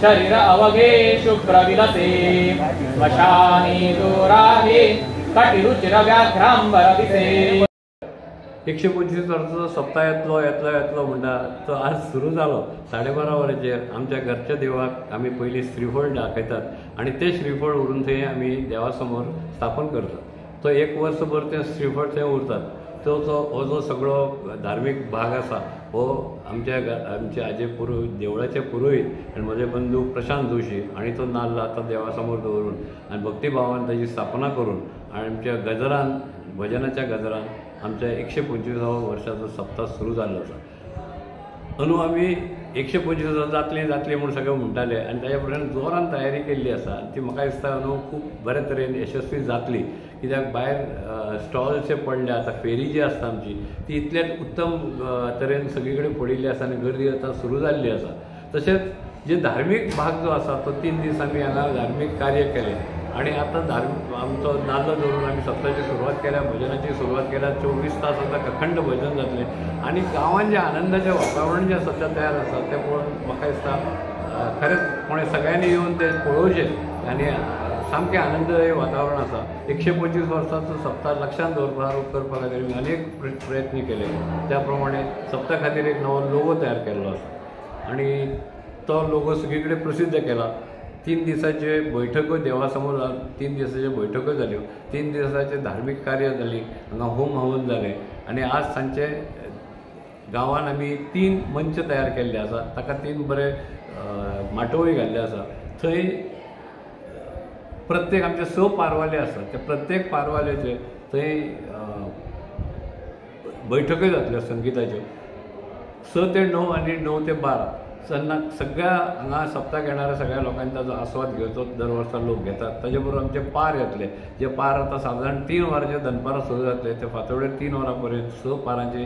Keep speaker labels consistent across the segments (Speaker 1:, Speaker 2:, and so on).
Speaker 1: शरीर अवघेषु प्रविलसे श्मशानी दोराहे कटिरुचिर व्याघ्रांबर दिसे.
Speaker 2: 125 वर्सांचो सप्ताह येतलो येतलो येतलो म्हणटा तो आज सुरू जालो. 12:30 वरांचेर आमच्या घरच्या देवाक आमी पयलीं श्रीफळ दाखयतात आनी तें श्रीफळ व्हरून थंय आमी देवा समोर स्थापन करतात. तो एक वर्सभर तें श्रीफळ थंय उरतात. तो हो जो सगळो धार्मीक भाग आसा हो आमच्या आमचे आजे पुरोहीत देवळाचे पुरोहीत आनी म्हजे बंधू प्रशांत जोशी आनी तो नाल्ल आतां देवा समोर दवरून आनी भक्तिभावान ताजी स्थापना करून आनी आमच्या गजरान भजनाच्या गजरान आमच्या 125 वर्साचो सप्ताह सुरू जाल्लो आसा. अंदू आमी 125 वर्सां जातलीं जातलीं म्हूण सगळे म्हणटाले आनी ताज्या प्रमाण जोरान तयारी केल्ली आसा. ती म्हाका दिसता अंदू खूब बरे तरेन यशस्वी जातली. कित्याक भायर स्टॉल्स जे पडले आतां फेरी जी आसता आमची ती इतल्याच उत्तम तरेन सगळी कडेन पडिल्ली आसा आनी गर्दी आतां सुरू जाल्ली आसा. तशेंच जे धार्मीक भाग जो आसा तो 3 दीस आमी हांगा धार्मीक कार्य केलें आनी आतां धार्मीक आमचो नाल्ल दवरून आमी सप्ताची सुरवात केल्या, भजनाची सुरवात केल्या. 24 तास आतां अखंड भजन जातलें आनी गांवांत जें आनंदाचें वातावरण जें सद्या तयार आसा तें पळोवन म्हाका दिसता खरेंच कोणें सगळ्यांनी येवन तें पळोवचें आनी सामकें आनंददायी वातावरण आसा. 125 वर्सांचो सप्ताह लक्षांत दवरपा करपा खातीर आमी अनेक प्रयत्न केले. त्या प्रमाणे सप्ता खातीर एक नवो लोगो तयार केल्लो आसा आनी तो लोगो सगळी कडेन प्रसिद्ध केला. 3 दिसाचे बैठको देवा समोर 3 दिसाच्यो बैठको जाल्यो, 3 दिसाचें धार्मीक कार्य जालीं, हांगा होम हवन जालें आनी आज सांजचे गांवान आमी 3 मंच तयार केल्ले आसा. ताका 3 बरे माटोवय घाल्ले आसा. थंय प्रत्येक आमचे 6 पारवाले आसात, त्या प्रत्येक पारवाल्याचे थंय बैठक्यो जातल्यो संगिताच्यो 6 ते 9 आनी 9 ते 12. तेन्ना सगळ्या हांगा सप्ताक येणाऱ्या सगळ्या लोकांनी ताजो आस्वाद घेवचो. दर वर्सा लोक घेतात. ताजे बरोबर आमचे पार येतले, जे पार आतां सादारण 3 वरांचेर दनपारां सुरू जातले ते फांतोडेर 3 वरां पर्यंत 6 पारांचे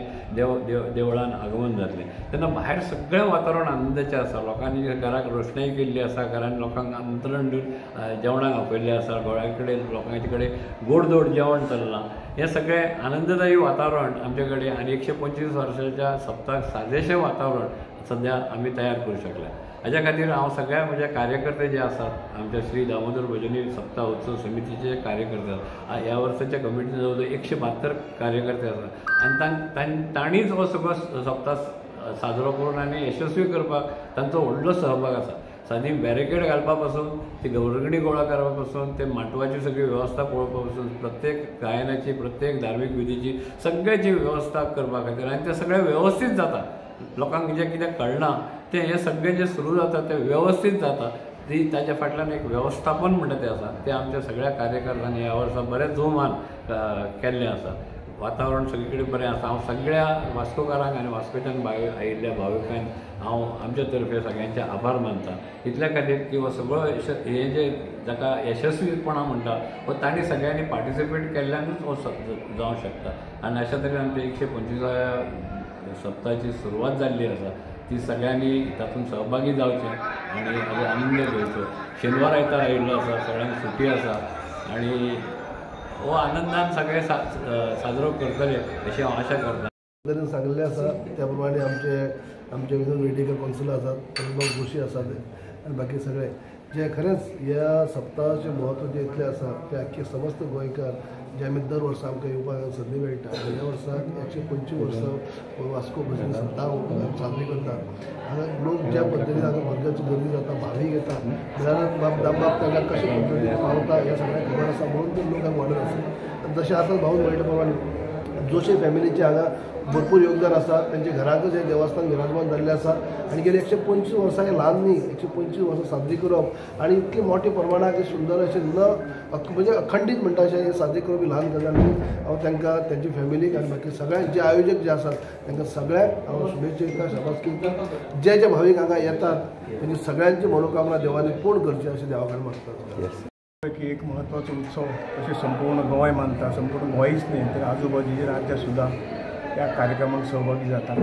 Speaker 2: देवळान आगमन जातलें. तेन्ना भायर सगळें वातावरण आनंदाचें आसा. लोकांनी घराक रोशणाय केल्ली आसा, घरान लोकांक आमंत्रण दिवन जेवणाक आपयल्लें आसा, गोळ्या कडेन लोकांचे कडेन गोडधोड जेवण चल्लां. हें सगळें आनंददायी वातावरण आमचे कडेन आनी 125 वर्साच्या सप्ताक सादेशें वातावरण सद्या आमी तयार करूं शकले. हाज्या खातीर हांव सगळ्या म्हज्या कार्यकर्ते जे आसात आमच्या श्री दामोदर भजनी सप्ताह उत्सव समितीचे कार्यकर्ते ह्या वर्साच्या कमिटीन जवळ जवळ 172 कार्यकर्ते आसात आनी तांणीच हो सगळो सप्ताह साजरो करून आनी यशस्वी करपाक तांचो व्हडलो सहभाग आसा. सादी बॅरिकेड घालपा पासून ती गौरगणी गोळा करपा पासून ते माटवाची सगळी वेवस्था पळोवपा पासून प्रत्येक गायनाची प्रत्येक धार्मीक विधीची सगळ्याची वेवस्था करपा खातीर आनी तें सगळें वेवस्थीत जाता. लोकांक जें कितें कळना तें हें सगळें जें सुरू जाता तें वेवस्थीत जाता. ती ताच्या फाटल्यान एक वेवस्थापन म्हणटा तें आसा तें आमच्या सगळ्या कार्यकर्त्यांनी ह्या वर्सा बरें जोमान केल्लें आसा. वातावरण सगळे कडेन बरें आसा. हांव सगळ्या वास्कोकारांक आनी वास्कोच्यान भायर आयिल्ल्या भाविकांक हांव आमच्या तर्फे सगळ्यांचे आभार मानता. इतल्या खातीर की हो सगळो हें जें जाका यशस्वीपणा म्हणटा हो तांणी सगळ्यांनी पार्टिसिपेट केल्ल्यानूच हो जावंक शकता. आनी अशा तरेन आमच्या 125व्या सप्ताहाची सुरवात जाल्ली आसा. ती सगळ्यांनी तातूंत सहभागी जावचें आनी हाजो आनंद घेवचो. शेनवार आयतार आयिल्लो आसा, सगळ्यांक सुटी आसा आनी हो आनंदान सगळे साजरो करतले अशी हांव आशा करता.
Speaker 3: तरेन सांगिल्लें आसा त्या प्रमाणे आमचे आमचे विनोद मेडिकल कौन्सिल आसात, प्रमोद जोशी आसात आनी बाकी सगळे जे खरेंच ह्या सप्ताहाचें म्हत्व जें इतलें आसा तें आख्खे समस्त गोंयकार जे आमी दर वर्सा आमकां येवपाक संदी मेळटा. ह्या वर्साक 125 वर्सां वास्को भजन सप्ताह साजरी करतात. हांगा लोक ज्या पद्दतीन हांगा भरगच गर्दी जाता, भावीक येता, म्हळ्यार बाब दामबाब तांकां कशे पद्दतीन पावता हें सगळें खबर आसा म्हणून ते लोक हांगा वाडत आसा. आनी जशें आतां भाऊन म्हणटा प्रमाणे जोशी फॅमिलीचें हांगा भरपूर योगदान आसा. तांच्या घराकच हें देवस्थान विराजमान जाल्लें आसा आनी गेली 125 वर्सां हें ल्हान न्ही, 125 वर्सां साजरी करप आनी इतले मोठे प्रमाणात सुंदर अशें न म्हणजे अखंडीत म्हणटा अशें हें साजरी करप ही ल्हान गजाल न्ही. हांव तांकां तांच्या फॅमिलीक आनी बाकी सगळ्यांक जे आयोजक जे आसात तांकां सगळ्यांक हांव शुभेच्छा दिता, शाबासकी दिता. जे जे भावीक हांगा येतात तेंची सगळ्यांची मनोकामना देवानी पूर्ण करची अशें देवा कडेन मागता.
Speaker 4: की एक म्हत्वाचो उत्सव अशें संपूर्ण गोंय मानता. संपूर्ण गोंयच न्ही तर आजूबाजूची राज्यां सुद्दां ह्या कार्यक्रमाक सहभागी जाता.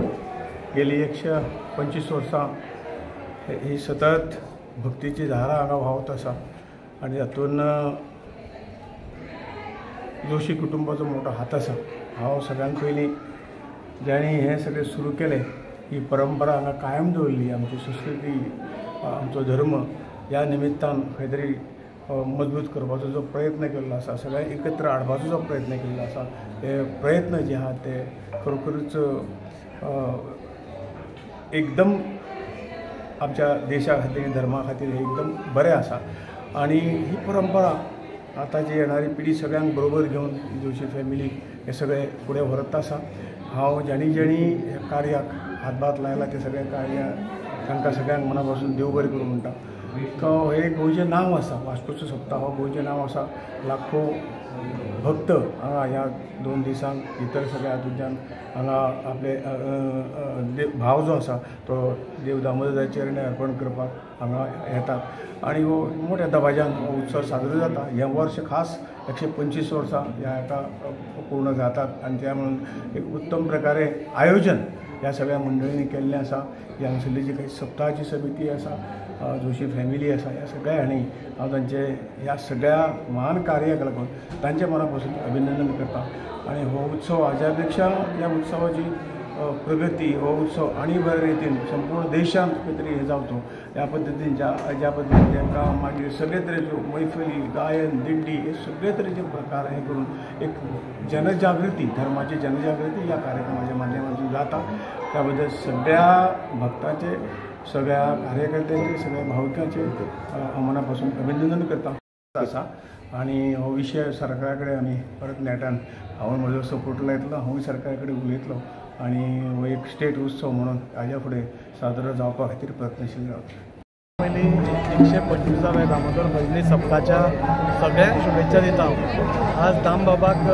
Speaker 4: गेली 125 वर्सां ही सतत भक्तीची धारा हांगा व्हांवत आसा आनी तातूंत जोशी कुटुंबाचो मोठो हात आसा. हांव सगळ्यांत पयलीं जांणी हें सगळें सुरू केलें, ही परंपरा हांगा कायम दवरली, आमची संस्कृती, आमचो धर्म ह्या निमित्तान खंय तरी मजबूत करपाचो जो प्रयत्न केल्लो आसा, सगळ्यांक एकत्र हाडपाचो जो प्रयत्न केल्लो आसा, ते प्रयत्न जे आहात ते खरोखरूच एकदम आमच्या देशा खातीर, धर्मा खातीर हे एकदम बरें आसा. आनी ही परंपरा आतांची येणारी पिढी सगळ्यांक बरोबर घेवन जोशी फॅमिली हे सगळे फुडें व्हरत आसा. हांव जाणी जाणी ह्या कार्याक हातभार लायला ते सगळे कार्य तांकां सगळ्यांक मना पासून देव बरें करूं म्हणटा. हे गोंयचें नांव आसा, वास्कोचो सप्ता हो गोंयचें नांव आसा. लाखो भक्त हांगा ह्या 2 दिसांक इतर सगळ्या हातूंतल्यान हांगा आपले भाव जो आसा तो देव दामोदराच्या चरणी अर्पण करपाक हांगा येतात आनी हो मोठ्या दबाज्यान हो उत्सव साजरो जाता. हें वर्स खास 125 वर्सां ह्या हाका पूर्ण जातात आनी त्या म्हणून एक उत्तम प्रकारे आयोजन ह्या सगळ्या मंडळींनी केल्लें आसा. ही हांगसरली जी काही सप्ताहाची समिती आसा, जोशी फॅमिली आसा, ह्या सगळ्या हांणी हांव तांचे ह्या सगळ्या महान कार्याक लागून तांचे मना पासून अभिनंदन करता. आनी हो उत्सव हाज्या पेक्षा ह्या उत्सवाची प्रगती, हो उत्सव आनी बऱ्या रितीन संपूर्ण देशांत खंय तरी हें जावचो ह्या पद्दतीन, ज्या पद्दतीन तांकां मागीर सगळे तरेच्यो मैफली, गायन, दिंडी हे सगळे तरेचे प्रकार हे करून एक जनजागृती, धर्माची जनजागृती ह्या कार्यक्रमाच्या माध्यमातून जाता. त्या बद्दल सगळ्या भक्तांचे, सगळ्या कार्यकर्त्यांचे, सगळ्या भाविकांचे हांव मना पासून अभिनंदन करता आसा. आनी हो विशय सरकारा कडेन आमी परत नेटान हांव म्हजो सपोर्ट लायतलो, हांवूय सरकारा कडेन उलयतलो आनी हो एक स्टेट उत्सव म्हणून हाज्या फुडें साजरो जावपा खातीर प्रयत्नशील रावतलो.
Speaker 5: पयलीं 125व्या दामोदर भजनी सप्ताच्या सगळ्यांक शुभेच्छा दिता. आज दामबाबाक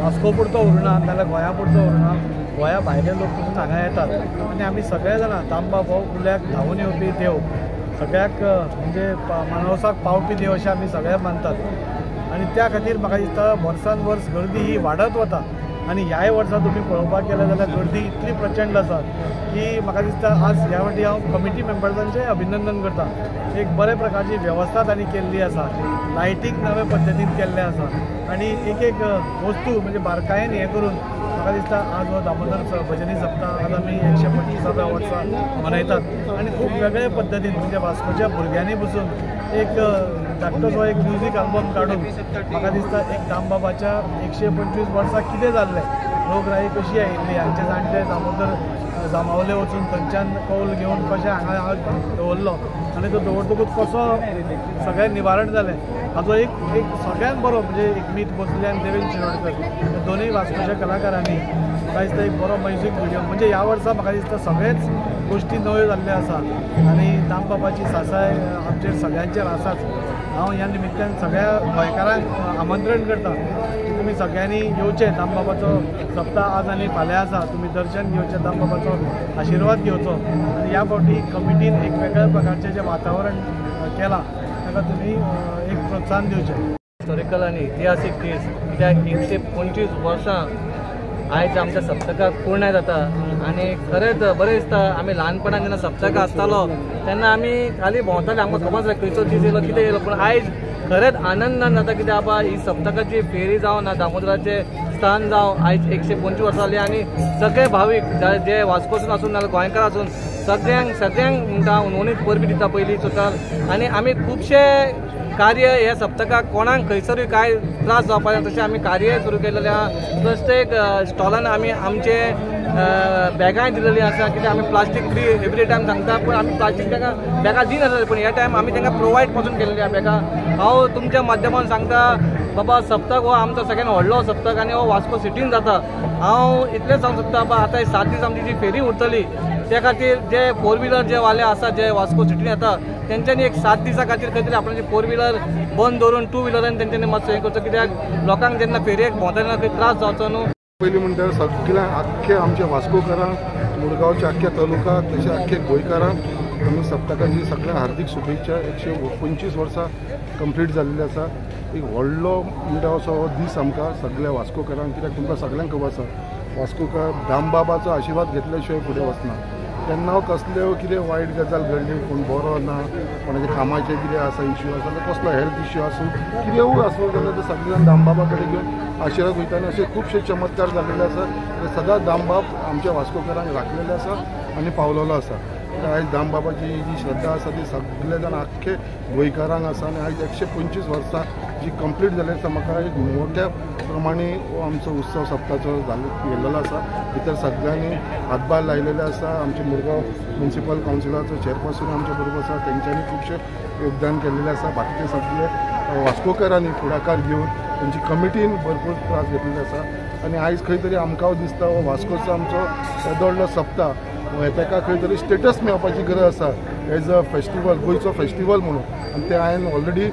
Speaker 5: वास्को पुरतो उरना नाल्यार गोंया पुरतो उरना, गोंया भायले लोक पसून हांगा येतात आनी आमी सगळे जाणां दामबाब हो उल्याक धांवून येवपी देव, सगळ्याक म्हणजे मानवसाक पावपी देव अशें आमी सगळे मानतात आनी त्या खातीर म्हाका दिसता वर्सान वर्स गर्दी ही वाडत वता आनी ह्याय वर्सा तुमी पळोवपाक गेले जाल्यार गर्दी इतली प्रचंड आसा की म्हाका दिसता आज ह्या फावटी हांव कमिटी मेंबर्सांचें अभिनंदन करता. एक बरे प्रकारची वेवस्था तांणी केल्ली आसा, लायटींग नवे पद्दतीन केल्लें आसा आनी एक एक वस्तू म्हणजे बारकायेन हें करून म्हाका दिसता आज हो दामोदर भजनी सप्ता आज आमी 125व्या वर्सा मनयतात आनी खूब वेगळे पद्दतीन म्हणजे वास्कोच्या भुरग्यांनी पसून एक धाकटोसो एक म्युजीक आल्बम काडून म्हाका दिसता एक दामबाबाच्या 125 वर्सां कितें जाल्लें, रोगराई कशी आयिल्ली, हांचे जाणटे दामोदर जांबावले वचून थंयच्यान कौल घेवन कशें हांगा दवरलो आनी तो दवरतकूच कसो सगळें निवारण जालें हाचो एक एक सगळ्यांत बरो म्हणजे एक मीत भोसले आनी देवेंद्र शिरोडकर दोनूय वास्कोच्या कलाकारांनी म्हाका दिसता एक बरो म्युजीक व्हिडियो म्हणजे ह्या वर्सा म्हाका दिसता सगळेच गोश्टी नव्यो जाल्ल्यो आसा आनी दामबाबाची सासाय आमचेर सगळ्यांचेर आसाच. हांव ह्या निमित्तान सगळ्या गोंयकारांक आमंत्रण करता की तुमी सगळ्यांनी येवचें, दामबाबाचो सप्ता आज आनी फाल्यां आसा, तुमी दर्शन घेवचें, दामबाबाचो आशिर्वाद घेवचो आनी ह्या फावटी कमिटीन एक वेगळ्या प्रकारचें जें वातावरण केलां ताका तुमी एक प्रोत्साहन दिवचें.
Speaker 6: हिस्टॉरिकल आनी इतिहासीक दीस कित्याक 125 वर्सां आयज आमच्या सप्तकाक पूर्ण जाता आनी खरेंच बरें दिसता. आमी ल्हानपणान जेन्ना सप्तक आसतालो तेन्ना आमी खाली भोंवताले, आमकां खबर आसलें खंयचो दीस येयलो कितें येयलो, पूण आयज खरेंच आनंदान जाता कित्याक बाबा ही सप्तकाची फेरी जावं ना दामोदराचें स्थान जावं आयज 125 वर्सां जाली आनी सगळे भावीक जे वास्कोसून आसून नाल्यार गोंयकार आसून सगळ्यांक सगळ्यांक म्हणटा हुनहुनीत परबी दिता पयली सुद्दां. आनी आमी खुबशे कार्य ह्या सप्तकाक कोणाक खंयसरूय कांय त्रास जावपाक जाय तशें आमी कार्य सुरू केलेलें आहा. प्रत्येक स्टॉलान आमी आमचे बॅगांय दिलेलीं आसा कित्याक आमी प्लास्टीक फ्री एवरी टायम सांगता, पूण आमी प्लास्टीक तांकां बॅगां दिनासले, पूण ह्या टायम आमी तांकां प्रोवायड पासून केलेली आहा बॅगां. हांव तुमच्या माध्यमान सांगता बाबा सप्तक हो आमचो सगळ्यान व्हडलो सप्तक आनी हो वास्को सिटीन जाता. हांव इतलें सांगूंक सोदता बाबा आतां 7 दीस आमची जी फेरी उरतली त्या खातीर जे फोर व्हिलर जे वाले आसा जे वास्को सिटीन येता तेंच्यांनी एक 7 दिसां खातीर खंय तरी आपणाची फोर व्हिलर बंद दवरून टू व्हिलरान तेंच्यांनी मातसो हें करचो कित्याक लोकांक जेन्ना फेरयेक भोंवता तेन्ना खंय त्रास जावचो न्हू.
Speaker 7: पयलीं म्हणटा सगळ्या आख्खे आमच्या वास्कोकारांक, मुरगांवच्या आख्ख्या तालुका तशें आख्खे गोंयकारांक आमी सप्तकाची सगळ्यांक हार्दीक शुभेच्छा. 125 वर्सां कंप्लीट जाल्ली आसा. एक व्हडलो म्हणटा असो हो दीस आमकां सगळ्या वास्कोकारांक, कित्याक तुमकां सगळ्यांक खबर आसा वास्कोकार दामबाबाचो आशिर्वाद घेतल्या शिवाय फुडें वचना. तेन्ना कसल्यो कितें वायट गजाल घडली, कोण बरो ना, कोणाच्या कामाचें कितें आसा इश्यू आसा जाल्यार कसलो हेल्थ इश्यू आसूं कितेंय आसूं जाल्यार ते सगळे जाण दामबाबा कडेन घेवन आशिर्वाद वयता आनी अशे खुबशे चमत्कार जाल्लेले आसा. ते सदांच दामबाब आमच्या वास्कोकारांक राखलेले आसा आनी पावलेलो आसा. आयज दामबाबाची जी श्रद्धा आसा ती सगळे जाण आख्खे गोंयकारांक आसा आनी आयज 125 वर्सां जी कंप्लीट जाली आसा. म्हाका एक मोठ्या प्रमाणे हो आमचो उत्सव सप्ताचो गेल्लो आसा. भितर सगळ्यांनी हातभार लायलेले आसा. आमचे मुरगांव म्युनिसिपल कावन्सिलाचो चेअरपर्सन आमच्या बरोबर आसा, तेंच्यांनी खुबशें योगदान केल्लेलें आसा. बाकीचे सगळे वास्कोकारांनी फुडाकार घेवन तेंची कमिटीन भरपूर त्रास घेतलेले आसा आनी आयज खंय तरी आमकां दिसता हो वास्कोचो आमचो येदो सप्ता ताका खंय तरी स्टेटस मेळपाची गरज आसा एज अ फेस्टिवल, गोंयचो फेस्टिवल म्हणून. आनी तें हांवें ऑलरेडी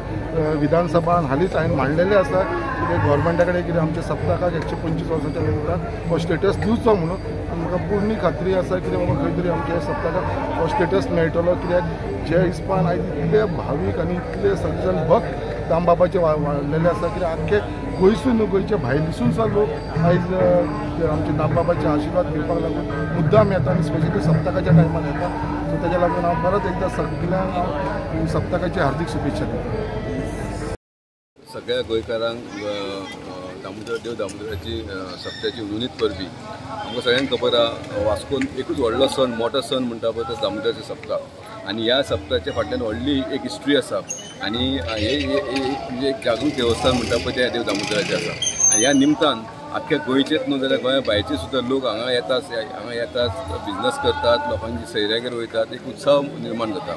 Speaker 7: विधानसभान हालींच हांवें मांडलेलें आसा कितें गोवोरमेंटा कडेन कितें आमच्या सप्तकाक 125 वर्साच्या उपरांत हो स्टेटस दिवचो म्हणून. आनी म्हाका पूर्ण खात्री आसा कितें बाबा खंय तरी आमच्या सप्तकाक हो स्टेटस मेळटलो, कित्याक जे हिसपान आयज इतले भावीक आनी इतले सगळे जाण भक्त दामबाबाचे वाडलेले आसा कित्याक आख्खे गोंयसून गोंयच्या भायल्यासून सुद्दां लोक आयज आमचे दामबाबाचे आशिर्वाद घेवपाक लागून मुद्दाम येता आनी स्पेशली सप्तकाच्या टायमार येता. सो तेज्या लागून हांव परत एकदां सगळ्यांक हांव सप्तकाची हार्दीक शुभेच्छा दिता.
Speaker 8: सगळ्या गोंयकारांक दामोदर देव दामोदराची सप्त्याची उरुणीत परबी. आमकां सगळ्यांक खबर आहा वास्कोन एकूच व्हडलो सण, मोठो सण म्हणटा पळय तो दामोदराचो सप्ता. आनी ह्या सप्ताच्या फाटल्यान व्हडली एक हिस्ट्री आसा आनी हे म्हणजे एक जागृत देवस्थान म्हणटा पळय तें देव दामोदराचें आसा. आनी ह्या निमतान आख्ख्या गोंयचेच न्हू जाल्यार गोंया भायचे सुद्दां लोक हांगा येतात, बिजनस करतात, लोकांची सैऱ्यागेर वयतात, एक उत्सव निर्माण जाता.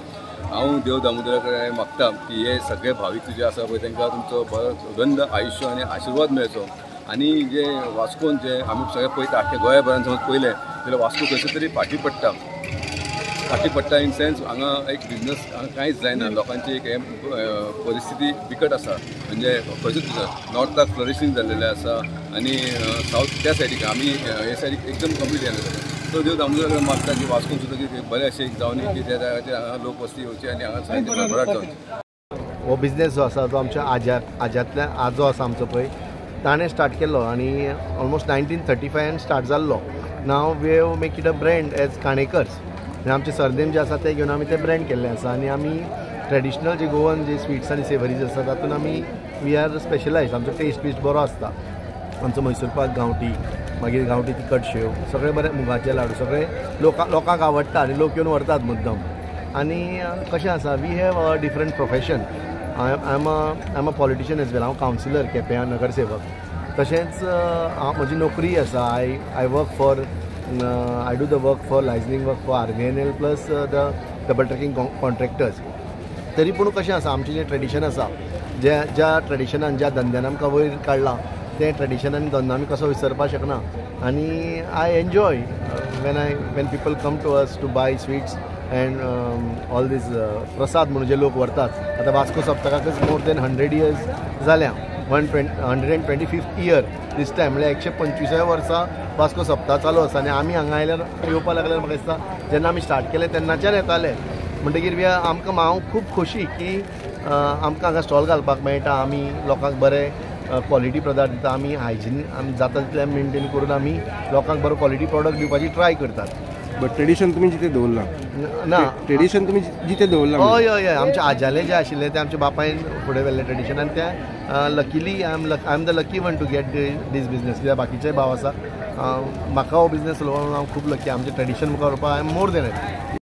Speaker 8: हांव देव दामोदरा कडेन मागता की हे सगळे भावीक तुजे आसा पळय तांकां तुमचो बरो सुगंध आयुश्य आनी आशिर्वाद मेळचो. आनी जे वास्कोन जे आमी सगळे पळयता आख्ख्या गोंया भरान समज पळयलें जाल्यार वास्को खंयसर तरी फाटीं पडटा, फाटीं पडटा इन सेन्स हांगा एक बिजनस हांगा कांयच जायना, लोकांची एक परिस्थिती बिकट आसा. म्हणजे खंयसर नॉर्थाक फ्लरिशींग जाल्लेलें आसा आनी सावथ त्या सायडीक आमी हे सायडीक एकदम कमी जालें आसा. सो देव दामोदरा कडेन मागता की वास्कोन सुद्दां की बरें अशें एक जावनी की त्या जाग्याचेर हांगा लोक वस्ती येवची आनी हांगा भरभराट जावची.
Speaker 9: हो बिजनेस जो आसा तो आमच्या आज्यांतल्या आजो आसा आमचो पळय ताणें स्टार्ट केल्लो आनी ऑलमोस्ट 1935 स्टार्ट जाल्लो. Now we have make it a brand as Kanekars. आमचे सरनेम जे आसा ते घेवन आमी ते ब्रँड केल्ले आसा आनी आमी ट्रेडिशनल जे गोवन जे स्वीट्स आनी सेवरीज आसा तातूंत आमी we are specialise. आमचो टेस्ट बिस्ट बरो आसता. आमचो मैसूर पाक गांवठी, मागीर गांवठी तिखट शेव, सगळे बरे मुगाचे लाडू सगळे लोकांक आवडटा आनी लोक येवन व्हरतात मुद्दम. आनी कशें आसा, we have a different profession. I am a politician as well. हांव कावन्सिलर केप्यां नगरसेवक, तशेंच हांव म्हजी नोकरी आसा. I work for I do the work for licensing work for RVNL plus the double tracking contractors. तरी पूण कशें आसा, आमचें जें ट्रेडिशन आसा, ज्या ट्रेडिशनान ज्या धंद्यान आमकां वयर काडलां तें ट्रेडिशन आनी धंदो आमी कसो विसरपाक शकना. आनी I enjoy when people come to us to buy sweets and all these prasad म्हणून जे लोक व्हरतात. आतां वास्को सप्तकाकच मोर दॅन 100 इयर्स जाल्या, 125th year these time, म्हणल्यार 125 वर्सां वास्को सप्ता चालू आसा. आनी आमी हांगा आयल्यार येवपाक लागल्यार म्हाका दिसता जेन्ना आमी स्टार्ट केलें तेन्नाच्यान येताले. म्हणटगीर आमकां हांव खूब खोशी की आमकां हांगा स्टॉल घालपाक मेळटा, आमी लोकांक बरे क्वॉलिटी पदार्थ दिता, आमी हायजीन आमी जाता तितलें मेनटेन करून आमी लोकांक बरो क्वॉलिटी प्रॉडक्ट दिवपाची ट्राय करतात.
Speaker 10: बट ट्रेडिशन तुमी जितें दवरलां
Speaker 9: ना,
Speaker 10: ट्रेडिशन तुमी जितें दवरलां.
Speaker 9: हय हय हय, आमच्या आज्यालें जें आशिल्लें तें आमच्या बापायन फुडें व्हेल्लें ट्रेडिशन आनी तें luckily I am the lucky one to get this business. कित्याक बाकीचे भाव आसा, म्हाका हो बिजनेस चलोवपाक हांव खूब लकी. आमचें ट्रेडिशन मुखार व्हरपाक I am more than happy.